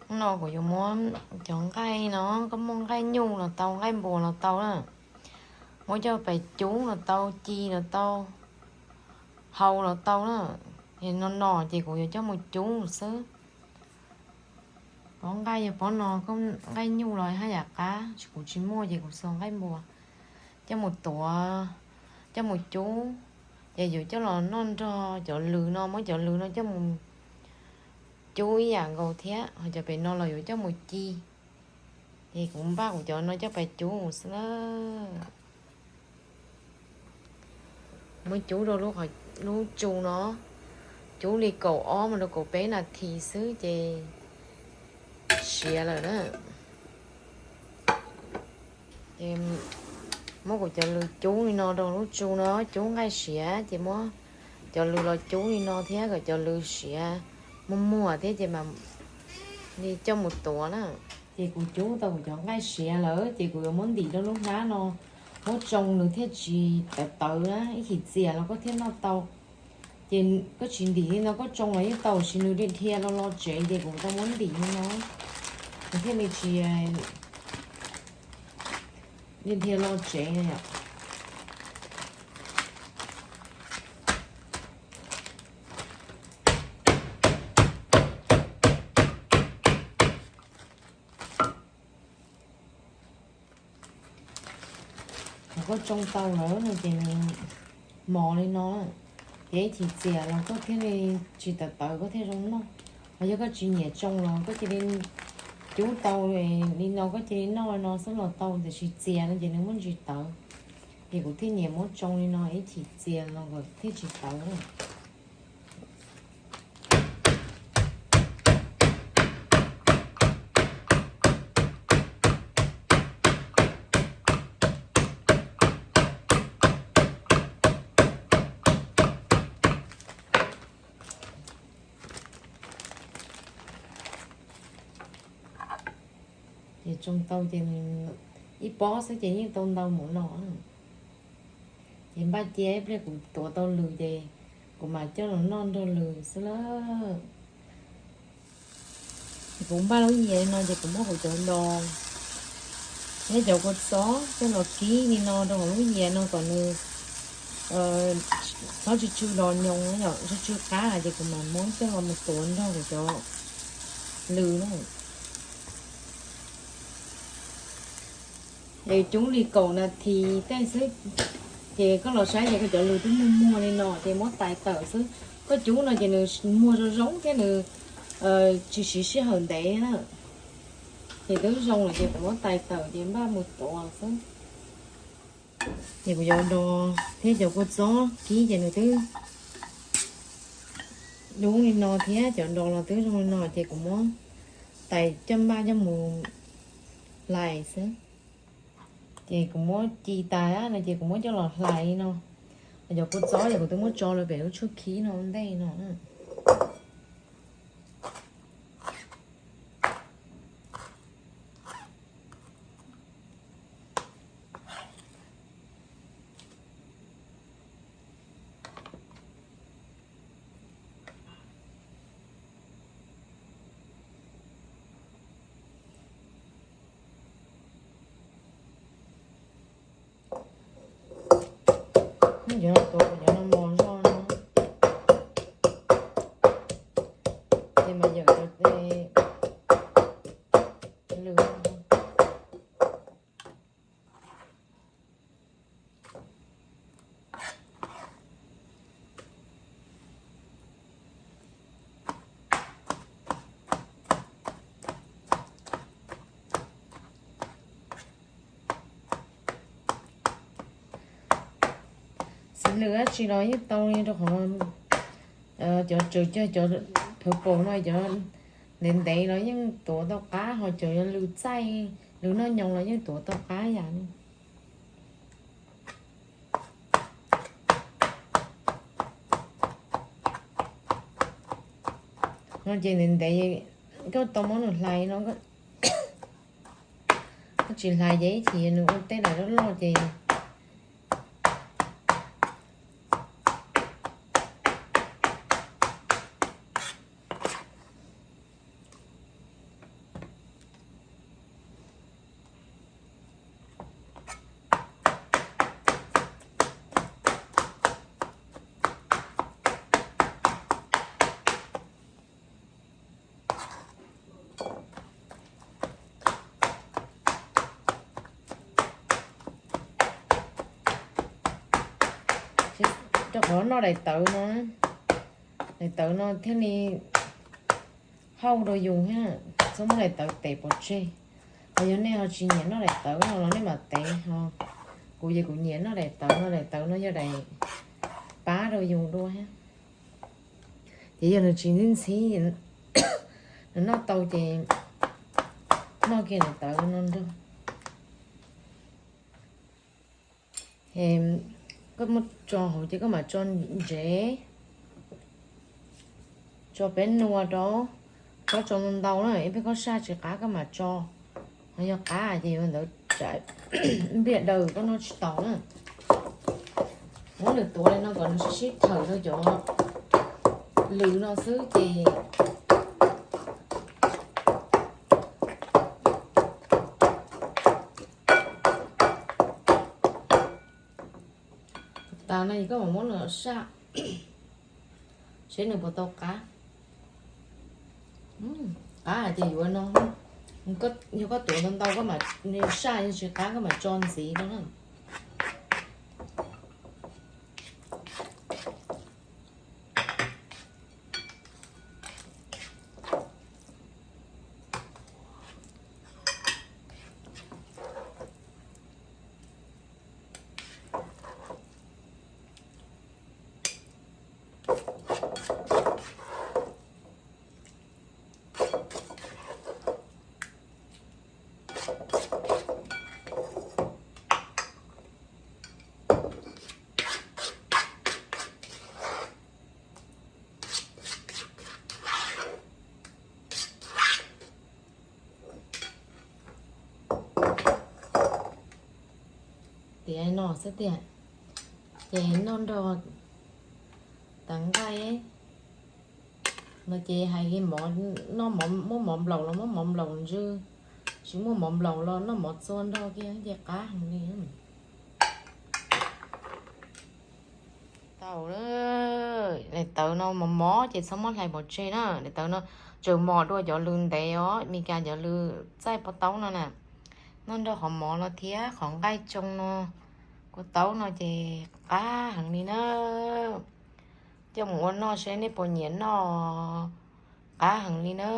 Hnub no kuv yuav muab cov nqaij no, koj muaj nqaij nyuj los tau, nqaij npua los tau na, muab coj pais cub los tau, ci los tau, hau los tau na. Es no no ces kuv yuav coj mus cub xwb. Pob nqaij yog pob no, nqaij nyuj los haj yam qab, kuv tsis muaj ces kuv xuas nqaij npua coj mus tuav, coj mus cub, ces yuav coj los noj nrog cov lws no, muab cov lws no coj mus cub ib yam nkaus thiab, ho cov pem no los yuav coj mus ci. Ces kuv npaj kuv cov no coj pais cub xwb na. Muab cub rau lub tsu no, cub li kaum ob mus rau kaum peb nas this xwb ces siav lawm na. Ces muab kuv cov lws cub li no rau lub tsu no, cub nqaij siav ces muab cov lws los cub li no thiab kom cov lws siav muag muag thiab ces mam li coj mus tuav na. Ces kuv cub tau kuv cov nqaij siav lawm ces kuv yuav muab ntim rau lub hnab no, muab tsoo nws thiaj tsis tawv tawv na, ib chim txias los koj thiaj noj tau. Ces koj tsis ntim li no koj tsoo los yeej tau, tiam sis nws dhia dhia lo lo tsev ces kuv tau muab ntim li no, nws thiaj li tsis dhia dhia lo tsev na yom. Thaum koj tsoo tau lawm no ces nws mos li no, ces ib chim txias los koj thiaj li tsis tawv tawv koj thiaj zoo noj. Ho yog koj tsis nyiam tsoo los koj cia li cub tau li no koj cia li noj li no xwb los tau, tiam sis txias no ces nws muaj ntsis tawv. Ces kuv thiaj nyiam muab tsoo li no ib chim txias los kom thiaj tsis tawv na. Ces tsoo tau ces ib pob xwb ces yeej tau ntau mus no. Ces npaj cia ib pliag kuv tuav tau lws ces kuv mam coj los noj nrog lws xwb lawm. Ces kuv npaj lub yias li no ces kuv muab kuv cov dos thiab cov kua txob coj los kib li no rau hauv lub yias no kom nws txhob tsw tsw los nyoos, yog tsw tsw qab ces kuv mam muab coj los mus tuav nrog kuv cov lws na. Es cub li kaum nas this tej xwb, ces koj los saib ces koj cov lws twb muag muag li no ces muab tais tawm xwb. Koj cub no ces nws muag zoo zoo thiab nws tsis siv sij hawm ntev na. Ces twb zoo lawm ces kuv muab tais tawm ces npaj mus tuav xwb. Ces kuv cov dos thiab cov kua txob kib ces nws twb dub li no thiab cov dos los twb zoo li no ces kuv muab tais coj npaj coj mus hlais xwb. Ces kuv muab ci tas no ces kuv muab coj los hlais li no. Cov kua txob ces kuv twb muab tso lawm pem lub tshuab khib no ua ntej no. Cov no tuav kom cov no mos zog no, ces mas yawm cov lws. Xeev lwm dab tsi los yeej tau li, rau qhov cov tsaws cag cov purple no cov ntev ntev los yeej tuav tau qab, ho cov lws txaij lws noj nyoos los yeej tuav tau qab yam li. No ces ntev ntev koj tau muab nws hlais no, koj tsis hlais ces ib chim nws ua tej daim loj loj ces Qhov noj daim tawv no, daim tawv no thiaj li hauj rau yus thiab, txhob muab daim tawv tev pov tseg. Ho yog nej ho tsis nyiam noj daim tawv no los nej mam tev ho. Kuv ces kuv nyiam noj daim tawv no, daim tawv no yog daim pab rau yus dua thiab. Ces yog nws tsis ntxhib ntxhib, nws noj tau ces noj kiag daim tawv no nrog. Koj muab tso hauv ces koj mam tso ntsev, tso peb nua rau, koj tso ntau ntau na, ib pliag koj saj tsis qab koj mam tso. Ho yog qab ces yuav ntawd tsam npliag daws koj noj tsis tau na. Muab nws tuav li no kom nws sib sib thawm rau cov lws no xwb ces tas no ces koj mam muab nws saj seb nws puas tau qab. Qab ces yuav no, yog koj tuav ntau ntau koj mam saj, yog tsis qab koj mam tso ntxiv no na. Tiav no xwb tiag, ces noj nrog tawv nqaij no ces hais li mov, noj mov muab mov nplaum los muab mov nplaum ntsw, tsis muaj mov nplaum los noj mov txua nrog kiag ces qab heev li. Tau, daim tawv no mos mos ces txhob muab hlais pov tseg na. Daim tawv no tseem mos dua cov lws ntev os, Meskas cov lws txaij pob taub no na. Noj nrog qhov mov no thiab qhov nqaij tsoo no, kuv taub no ces qab heev li na. Coj mus ua noj seb nej puas nyiam noj, qab heev li na.